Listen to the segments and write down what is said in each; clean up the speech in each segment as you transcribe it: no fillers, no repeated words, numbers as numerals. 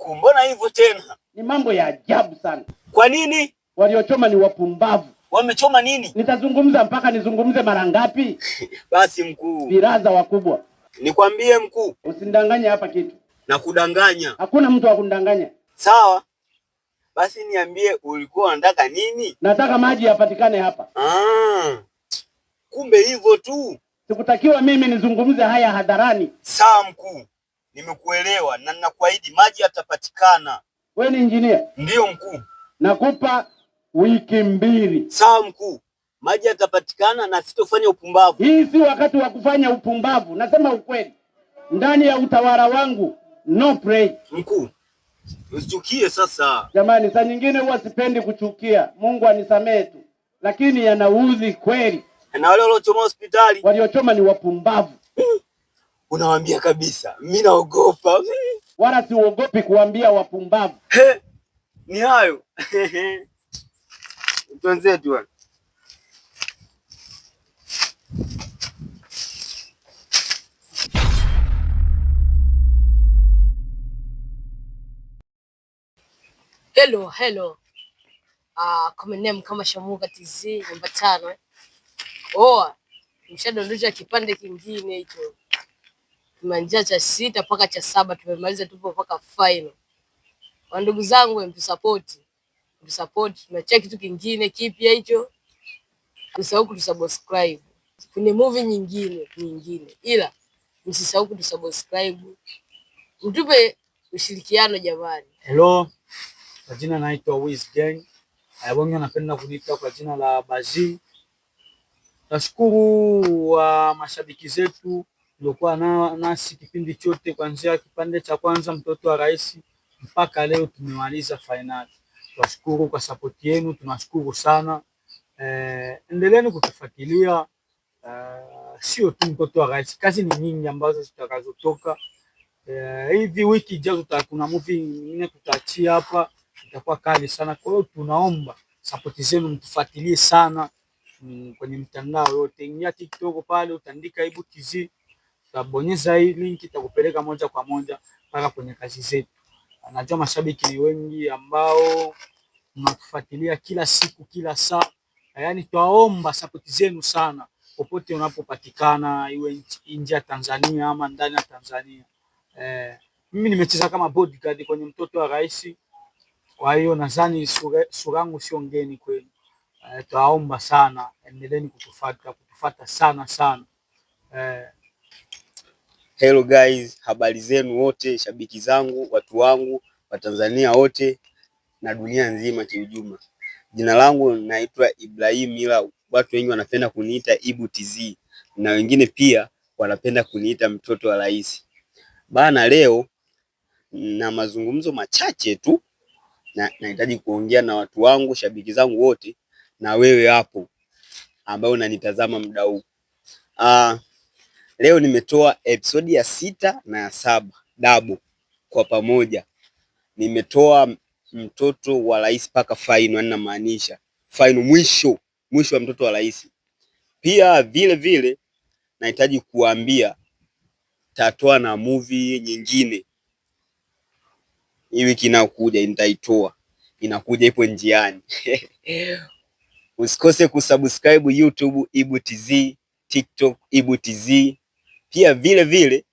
Mkuu, mbona hivyo tena? Ni mambo ya ajabu sana. Kwa nini? Waliochoma ni wapumbavu. Wamechoma nini? Nitazungumza mpaka nizungumze mara ngapi? Basi mkuu. Biraza wakubwa. Nikwambie mkuu. Usindanganye hapa kitu. Na kudanganya. Hakuna mtu wa kundanganya. Sawa. Basi niambie ulikuwa unataka nini? Nataka maji yapatikane hapa. Ah. Kumbe hivyo tu. Sikutakiwa mimi nizungumze haya hadharani. Sawa mkuu. Nimekuelewa na ninakuahidi maji yatapatikana. Wewe ni injinia? Ndiyo mkuu. Nakupa wiki 2. Sawa mkuu. Maji yatapatikana na sitofanya upumbavu. Hii si wakati wa kufanya upumbavu. Nasema ukweli. Ndani ya utawala wangu no play. Mkuu, usichukie sasa. Jamani, saa nyingine huwa sipendi kuchukia. Mungu anisamee tu. Lakini yanauzi kweli. Na wale waliochoma hospitali? Waliochoma ni wapumbavu. Unawaambia kabisa, mimi naogopa. Wala siogopi kuambia wapumbavu. He, ni hayo. Twenzetu bwana. Hello, hello. Common name kama Shamuka TZ namba 5 eh. Oa, mshadondosha kipande kingine hicho. Tumeanzia cha 6 mpaka cha 7 tumemaliza, tupo mpaka final. Kwa ndugu zangu mtusupport. Mtusupport, tumeachia kitu kingine kipya hicho. Msisahau kutusubscribe. Kuna movie nyingine. Ila msisahau kutusubscribe. Mtupe ushirikiano jamani. Hello. Kwa jina naitwa Wiz Gang. Wengi wanapenda kuniita kwa jina la Bazi. Nashukuru wa mashabiki zetu waliokuwa nasi kipindi chote kuanzia kipande cha kwanza mtoto wa rais mpaka leo tumemaliza finali. Tunashukuru kwa support yenu, tunashukuru sana. Endeleeni kutufuatilia. Sio tu mtoto wa rais, kazi ni nyingi ambazo zitakazotoka. Hivi wiki ijayo kuna movie nyingine tutaachia hapa, itakuwa kali sana. Kwa hiyo tunaomba support zenu, mtufuatilie sana kwenye mitandao yote. Ingia TikTok pale utaandika Ibu TZ, utabonyeza hii link itakupeleka moja kwa moja mpaka kwenye kazi zetu. Najua mashabiki ni wengi ambao mnatufuatilia kila siku kila saa. Yaani twaomba support zenu sana popote unapopatikana, iwe nje ya Tanzania ama ndani ya Tanzania. Mimi nimecheza kama bodyguard kwenye mtoto wa rais. Kwa hiyo nadhani sura yangu sio ngeni kwenu. Twaomba sana endeleeni kutufuata sana sana. Hello guys, habari zenu wote, shabiki zangu, watu wangu, wa Tanzania wote na dunia nzima kiujumla. Jina langu naitwa Ibrahim, ila watu wengi wanapenda kuniita Ibu TZ na wengine pia wanapenda kuniita mtoto wa rais. Bana, leo na mazungumzo machache tu na nahitaji kuongea na watu wangu, shabiki zangu wote na wewe hapo ambao unanitazama muda huu. Leo nimetoa episodi ya 6 na ya 7 double kwa pamoja. Nimetoa mtoto wa rais mpaka final, yani namaanisha final mwisho wa mtoto wa rais. Pia vile vile nahitaji kuambia tatoa na movie nyingine hii wiki inayokuja, nitaitoa, inakuja, ipo njiani. Usikose kusubscribe YouTube Ibu TZ, TikTok Ibu TZ. Pia vile vile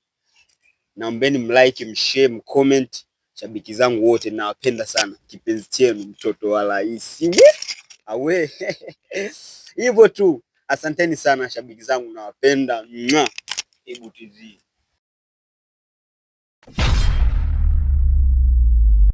naombeni mlike, mshare, mcomment. Shabiki zangu wote nawapenda sana. Kipenzi chenu mtoto wa rais. Awe. Hivyo tu. Asanteni sana shabiki zangu, nawapenda. Mwah. Ibu TZ.